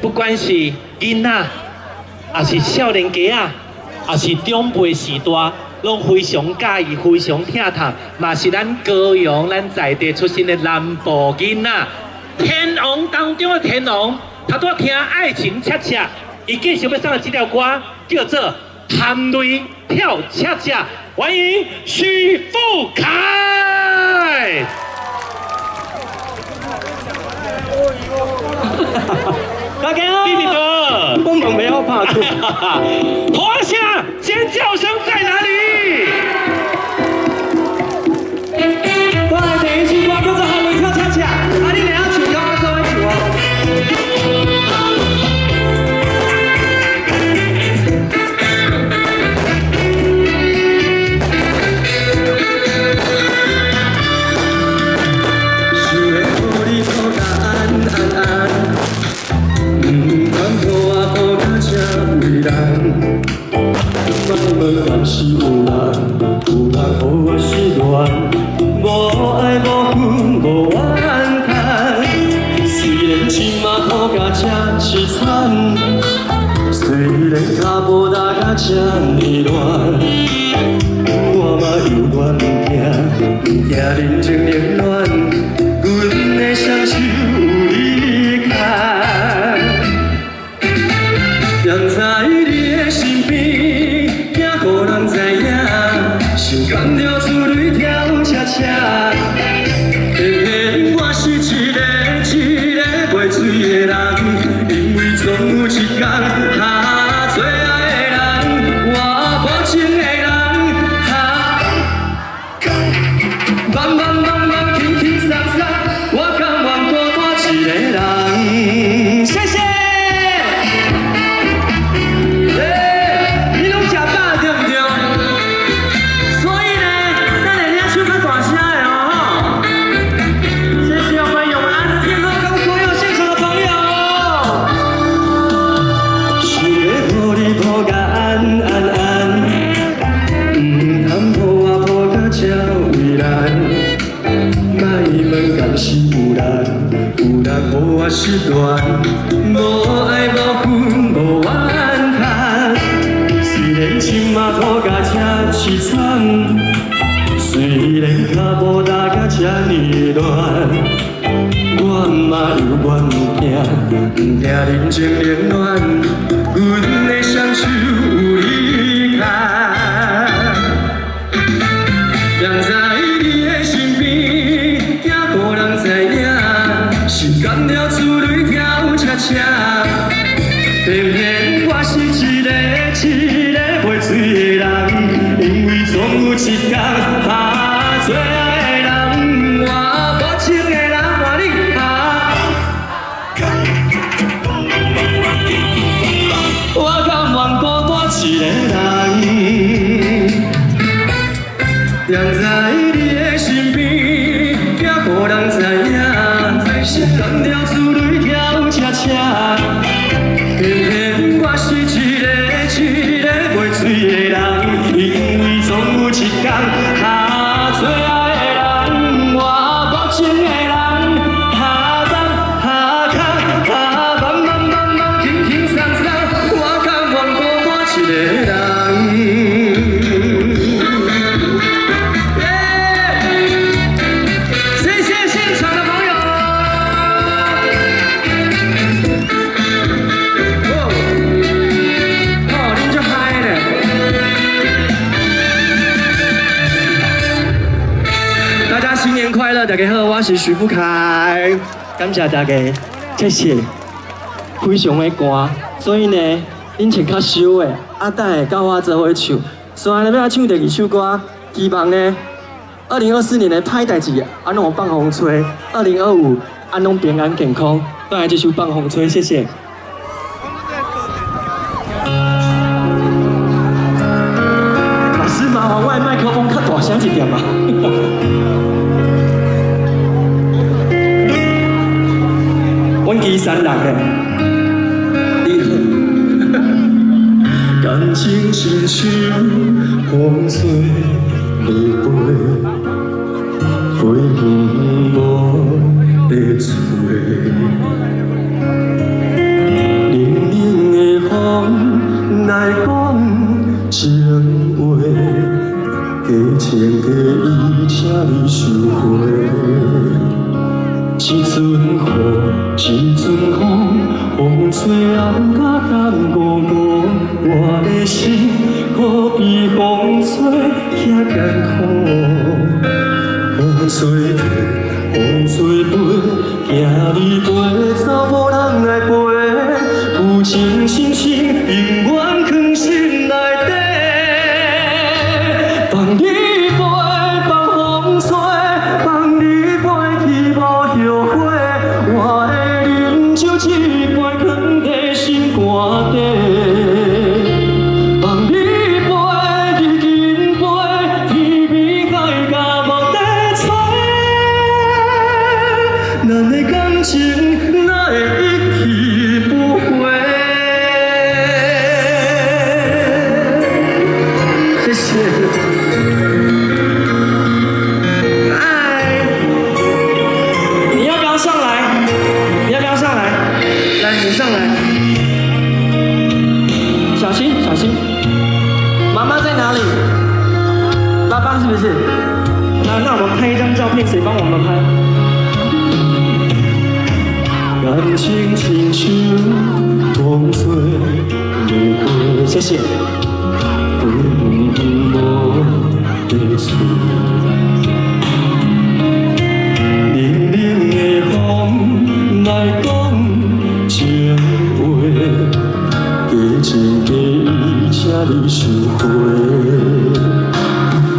不管是囡仔，也是少年家仔，也是長輩時代，攏非常佮意，非常疼痛，嘛是咱高雄咱在地出身的南部囡仔，天王當中的天王，頭拄仔聽愛情恰恰，伊繼續欲送的這條歌叫做《含淚跳恰恰》，歡迎許富凱。大家好，弟弟哥，我們沒有怕吐。華夏尖叫聲在哪裡？我來第一首歌叫做《含淚跳恰恰》，啊，你會曉唱，佮我做伙唱哦。想欲抱你抱甲安安安，毋甘抱我抱甲這為難。莫問敢是有人，有人予我失戀，無愛無恨無怨嘆。雖然這馬苦甲這淒慘，雖然跤步踏甲這呢亂，我嘛猶原毋驚，毋驚人情冷暖，阮的雙手有你牽。踮在你的身邊，驚予人知影，想甘著珠淚跳恰恰。偏偏我是一个一个袂醉的人，因為總有一天，哈最愛的人，我無情的人，哈。茫茫茫茫，輕輕鬆鬆，我甘願孤單一個人。謝謝。欸，你攏食飽對毋對？所以呢，咱會聽唱較大聲的哦，吼。謝謝我們永安的天后跟所有現場的朋友。想欲抱你抱甲安安安，毋通抱我抱甲這為難。莫問敢是有人，有人予我失戀，無愛無恨無怨嘆。雖然這馬苦甲這淒慘，雖然跤步踏甲這呢亂，我嘛猶原毋驚，毋驚人情冷暖，阮的雙手有你牽。踮在你的身邊，驚予人知影，是甘著珠淚跳恰恰。偏偏我是一個一個袂醉的人，因為總有一天，哈最愛的人，我無情的人，我你哈。我甘願孤單一個人，踮在你的身邊，驚予人知影，是甘著珠淚跳恰恰。偏偏我是一個一個袂醉的人，因為總有一天，哈最愛的人，我無情的人，哈放哈空哈茫茫茫茫，輕輕鬆鬆，我甘願孤單一個人。耶！謝謝現場的朋友。哦，恁足嗨咧！大家新年快樂，大家好，我是許富凱，感謝大家，謝謝。非常的寒，所以呢，恁穿較瘦的，啊，等下佮我做伙唱。所以呢，欲來唱第二首歌，希望呢，2024年的歹代誌，啊，攏予放風吹；2025，啊，攏平安健康。帶來這首放風吹，謝謝。老師，麻煩我的麥克風較大聲一點啊！阮岐山人的，你好。感情親像風吹日飛，飛遠無得找。吹暗甲等五五，我的心可比風吹遐艱苦。風吹退，風吹飛，驚你飛走無人來陪，舊情深深永遠藏心內底。放你飛，放風吹，放你飛去無後悔。我的啉酒一杯，囥佇心肝底。放你飛，你緊飛，天邊海角無得找。咱的感情哪會一去不回？謝謝。嗨，你要不要上來？你要不要上來？來，你上來。小心，小心。媽媽在哪裡？爸爸是不是？那我們拍一張照片，誰幫我們拍？感情親像風吹的花，謝謝。飛遠無得找。冷冷的風來講情話，假情假意，請你收回。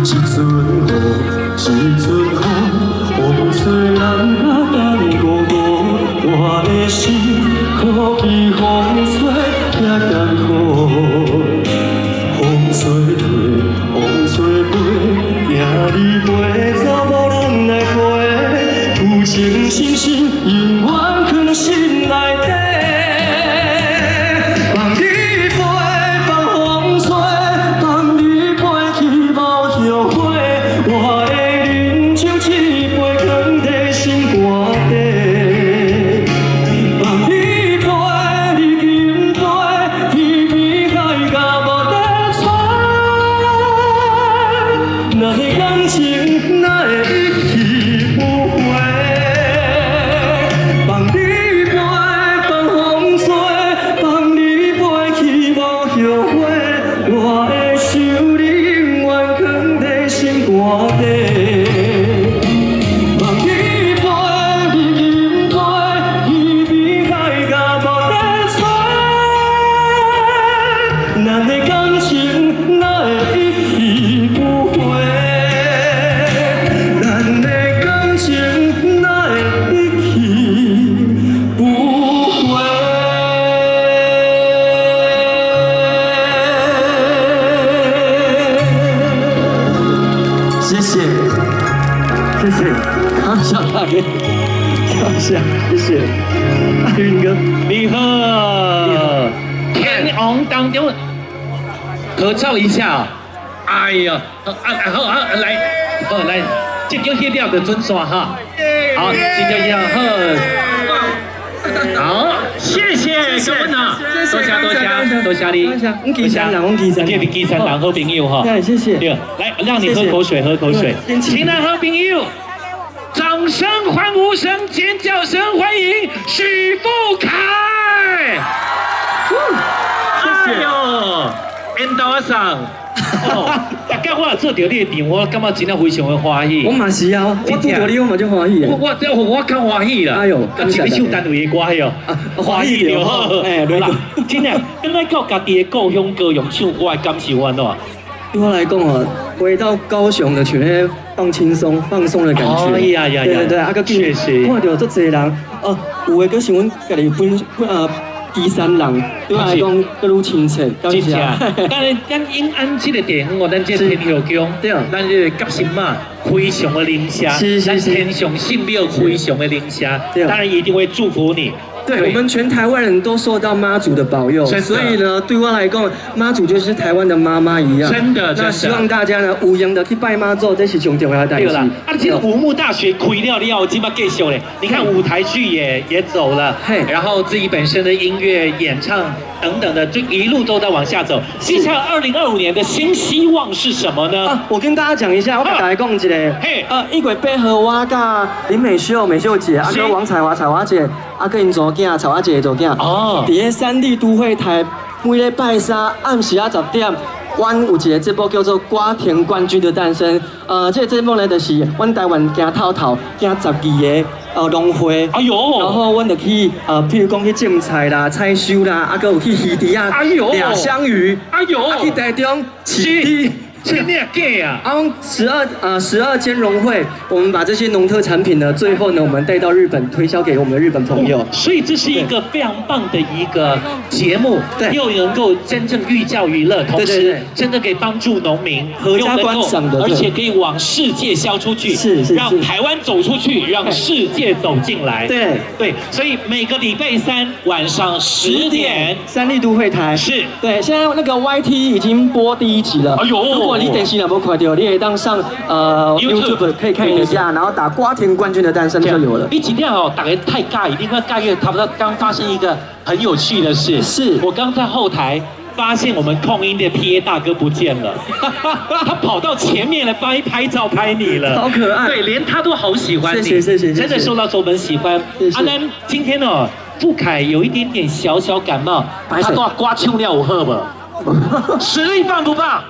一陣雨，一陣風，風吹人甲等五五，我的心可比風吹遐艱苦。風吹退，風吹飛，驚你飛走無人來陪。舊情深深，永遠藏心內底。放你飛，放風吹，放你飛去無後悔。我的啉酒一杯，囥佇心肝底。放你飛，你緊飛，天邊海角無得找。咱的感情哪會一去不回？放你飛，放風吹，放你飛去無後悔。我會想你永遠囥佇心肝底。放你飛，你緊飛，天邊海角無得找。咱的感情哪會一去不回？咱的感情哪會一去不回？謝謝，謝謝，感謝大家，感謝，謝謝，阿雲哥，你好，天王當中合照一下。哎呀，啊好啊，來，好來，這張翕了就準煞哈。好，這張翕好。好，謝謝各位啊，多謝多謝多謝你，我岐山人，我岐山人，岐山人好朋友哈。對，謝謝。對，來，讓你喝口水，喝口水。親愛好朋友，掌聲、歡呼聲、尖叫聲，歡迎許富凱。哎呦，緣投仔送。哦，大家我做著你的場，我感覺真正非常的歡喜。我嘛是啊，我拄著你，我嘛足歡喜的。我較歡喜啦。哎呦，一首單位的歌喲，歡喜就好。哎，對啦，真的，轉來到家己的故鄉高雄唱歌的感受按怎？對我來講哦，回到高雄的像咧放輕鬆、放鬆的感覺。哎呀呀呀！對對對，啊，閣確實看著足濟人，哦，有的閣是阮家己本啊。岐山人對我來講，閣愈親切，感謝。當然，咱永安這個地方哦，咱這天后宮，對，咱這個覺新媽非常的靈社，咱天上聖廟非常的靈社，當然一定會祝福你。對，我們全台灣人都受到媽祖的保佑，所以呢，對我來講，媽祖就是台灣的媽媽一樣。真的，那希望大家呢，有閒就去拜媽祖，這是上重要的代誌。對啦，啊，這個武木大學開了了後，這馬繼續咧。你看舞台劇也走了，然後自己本身的音樂演唱等等的，就一路都在往下走。接下來2025年的新希望是什麼呢？啊，我跟大家講一下，我跟大家講一個，嘿，1月8號我佮林美秀、美秀姐，啊，佮王彩華、彩華姐，啊，佮𪜶組。囝，湊我一个查某囝。佇咧三立都會台，每禮拜三暗時仔10點，阮有一個節目叫做《瓜田冠軍的誕生》。這個節目呢，就是阮台灣行透透，行12个農會。哎呦！然後阮就去譬如講去種菜啦、採收啦，啊，閣有去魚池仔，哎呦，掠香魚，哎呦，啊去台中飼豬。真的假啊？啊，12間農會，我們把這些農特產品呢，最後呢，我們帶到日本推銷給我們的日本朋友。所以這是一個非常棒的一個節目，又能夠真正寓教於樂，同時真的可以幫助農民，合家觀賞的，而且可以往世界銷出去，讓台灣走出去，讓世界走進來。對，所以每個禮拜三晚上10點，三立都會台是，對，現在那個 YT 已經播第一集了。哎呦，如果你電視若無看著，你會當上YouTube 可以看一下，然後打瓜田冠軍的誕生就有了。你今天哦，大家太尬，一定會尬，差不多剛發生一個很有趣的事。我剛在後台發現我們控音的 PA 大哥不見了，他跑到前面來幫你拍照拍你了，好可愛。對，連他都好喜歡你，謝謝謝謝，真的受到我們喜歡。阿南今天哦，富凱有一點點小小感冒，他都要刮秋尿，我喝不？實力棒不棒？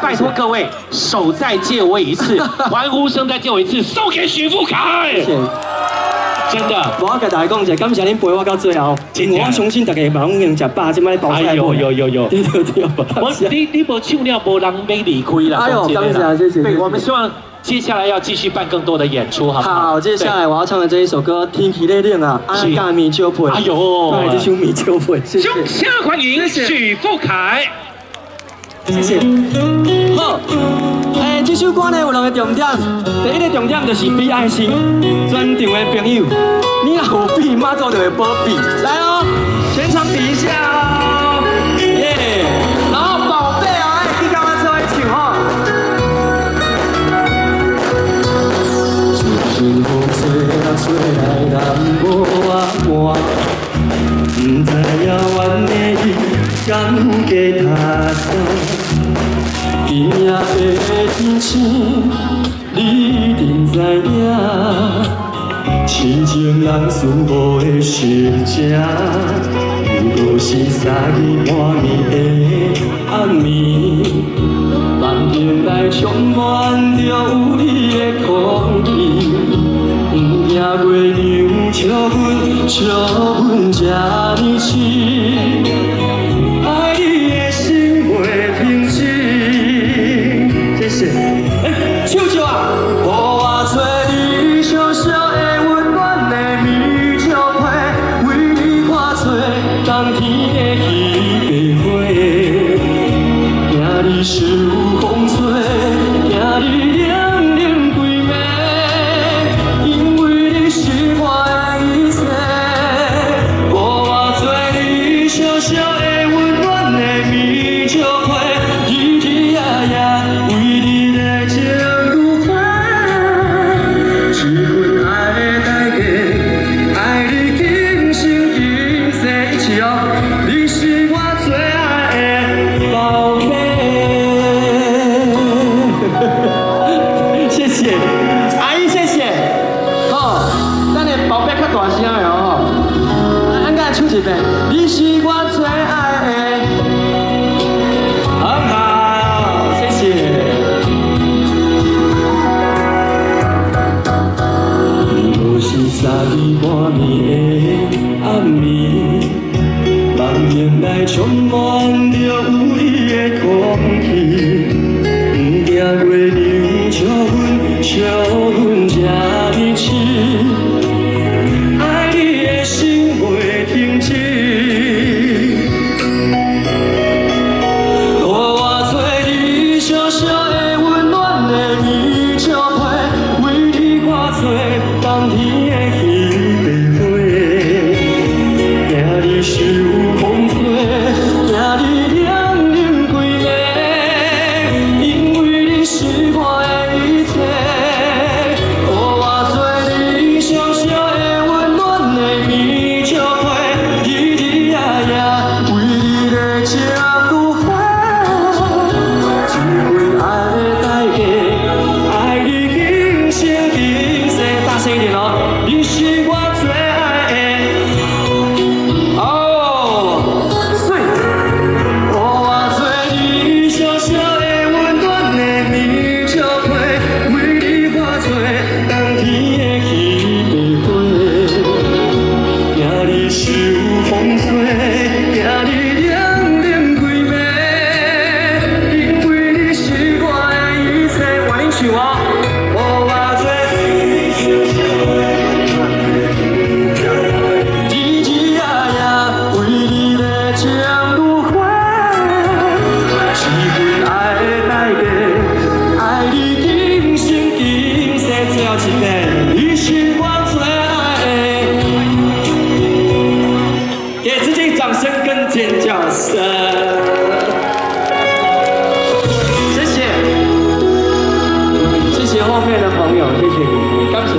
拜託各位，手再借我一次，歡呼聲再借我一次，送給許富凱。謝謝。真的，我共大家講一下，感謝恁陪我到最後。我相信大家嘛攏已經食飽，這擺包菜。有有有有。對對對。我你無唱了，無人欲離開啦。哎呦，感謝謝謝。對，我們希望接下來要繼續辦更多的演出，好不好？好，接下來我要唱的這一首歌《天氣咧冷啊》，阿加米酒配。哎呦，來這首米酒配。謝謝。掌聲歡迎許富凱。謝謝。好，這首歌呢有兩個重點，第一個重點就是比愛心，全場的朋友，你若有比，媽祖就會保庇。來哦，全場比一下哦，耶！然後寶貝啊，你跟我做伙唱吼。一陣風吹啊吹來，人無啊伴，不知影阮的伊敢有加讀啥。今夜的天星，你一定知影，痴情人思慕的心情，不過是三更半暝的暗暝，梦境內充滿著有你的空氣，不驚月娘笑阮，笑阮這呢痴，愛你的心袂停止。謝謝。唱笑啊！予我做你小小的溫暖的棉石被，為你看吹冬天的彼白花，驚你受風吹，驚你冷冷規暝，因為你是我的一切。予我做你小小的溫暖的棉石被，日日夜夜為你來情如花，這份愛的代價，愛你今生今世一起哦，你是我最愛的寶貝。謝謝，阿姨謝謝。好，咱的寶貝較大聲的哦，咱再唱一遍，你是我最愛的。很好，謝謝。不過是三更半暝的暗暝，夢境內充滿著有你的空氣，不驚月娘笑阮，笑阮這呢痴，愛你的心袂停止。予我做你小小的溫暖的棉石被，為你看吹冬天的彼白花，驚你受風吹，驚你冷冷規暝，因為你是我的一切。予我做你小小的溫暖的棉石被，日日夜夜為你來情如花。這份愛的代價，愛你今生今世，大聲一點哦！你是我最愛的。今日冷冷规暝，因为你是我的一切，换恁唱哦，无偌济。日日夜夜为你热情如火，这份爱的代价，爱你今生今世最后一遍，你是我最爱的。给自己掌声跟尖叫声，谢谢，谢谢后面的朋友，谢谢你们，感谢。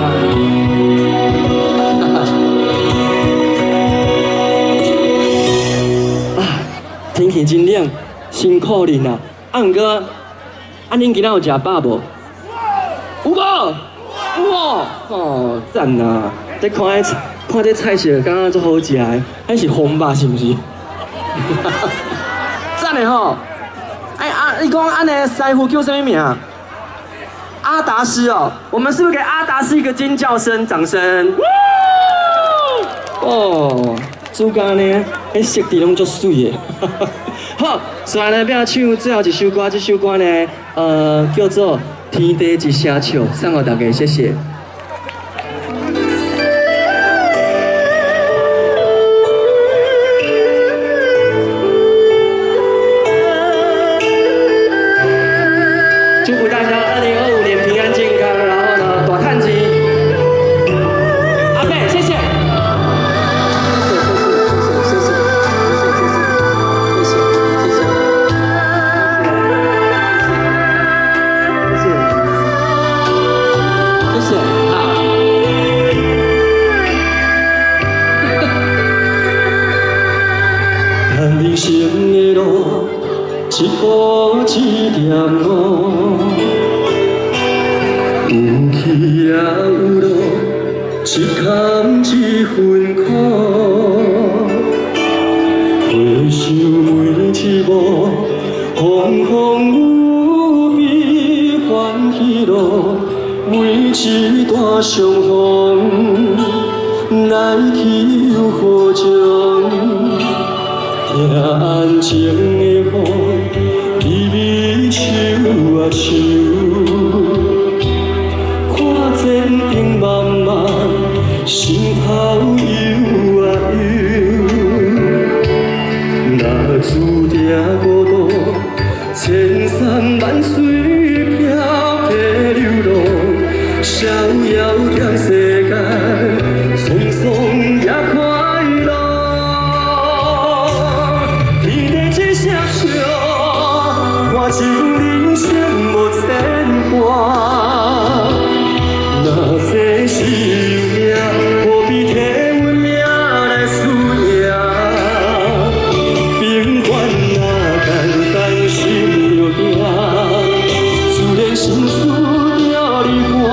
啊，天气真冷，辛苦恁啦。啊，毋过，啊，恁今仔有食饱无？有无？有哦，哦，赞啊！这看这看这菜色，感觉足好食的，彼是红肉是毋是？赞的吼！哎啊，你讲按呢师傅叫啥物名？阿达师哦，我们是不是给阿达师一个尖叫声、掌声？哦，主家呢，彼设置拢足水的。好，所以呢，欲唱最后一首歌，这首歌呢，叫做《天地一声笑》，送予大家，谢谢。祝福大家2025年平安健康，然后呢，大趁钱。阿伯，谢谢。谢谢谢谢谢谢谢谢谢谢谢谢，好。趁人生的路，一步一点五，有起也有落，一坎一分苦。回首每一幕，风风雨雨欢喜乐，每一段相逢，来去又何从？听安静的风，微微笑啊笑，看前程漫漫，心头忧啊忧。若注定孤独，千山万水飘飘流浪，逍遥踮世间，沧桑也快乐。天地一声笑，看尽人生无牵挂。若世是有命，何必提阮命来输赢？平凡若简单，心就行。自然心事着你看，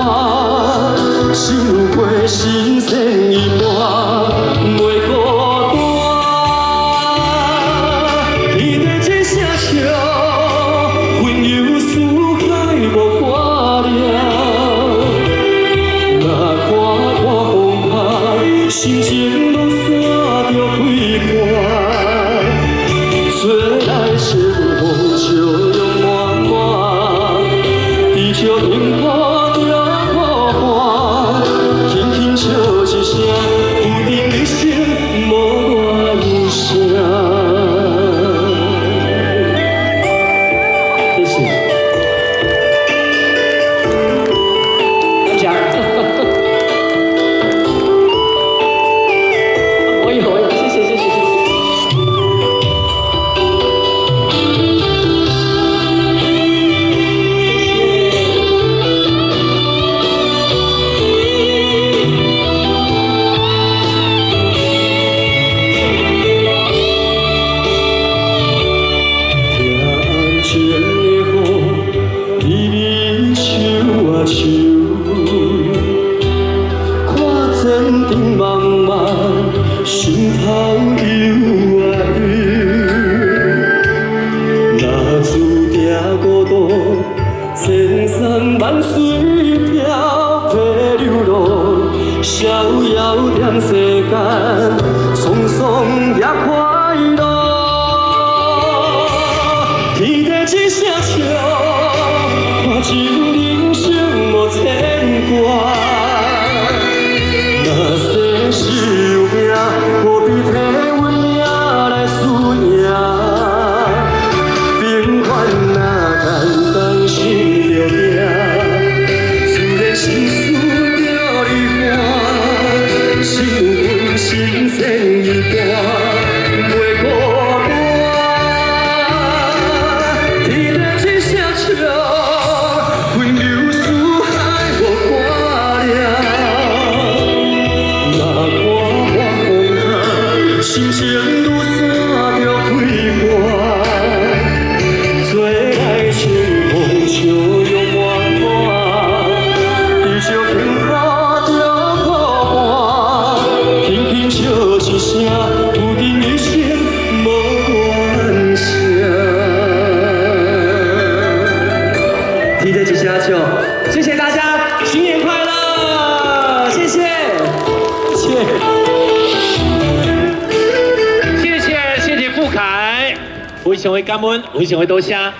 心有过神仙一半，袂孤单。天地一声笑，云游四海无挂念。若看破风拍，心情拢散着开阔。吹来清风，笑容满满，伫笑幸福中苦伴，轻轻笑一声，注定一生无怨无声。谢谢。感谢。我有，我有，谢谢，谢谢，谢谢。听安静的风，微微笑啊笑，看前程茫茫，心头忧啊忧。若注定孤独，千山万水飘飘流浪，逍遥踮世间，沧桑也快情人生無牽掛。若世事有命，何必提阮命來輸贏？平凡若簡單想著命，自然心事著你看，心有分神仙一半，袂孤單。天地一聲笑，奔流四海無掛念。若看破風雨，心情愈散著開懷。做來清風，笑容滿滿，伫石幸福中苦伴，輕輕笑一聲，注定一生無完成。天地一聲笑，謝謝大家，新年快樂，謝謝，謝謝。謝謝謝謝富凱，非常的感恩，非常的多謝。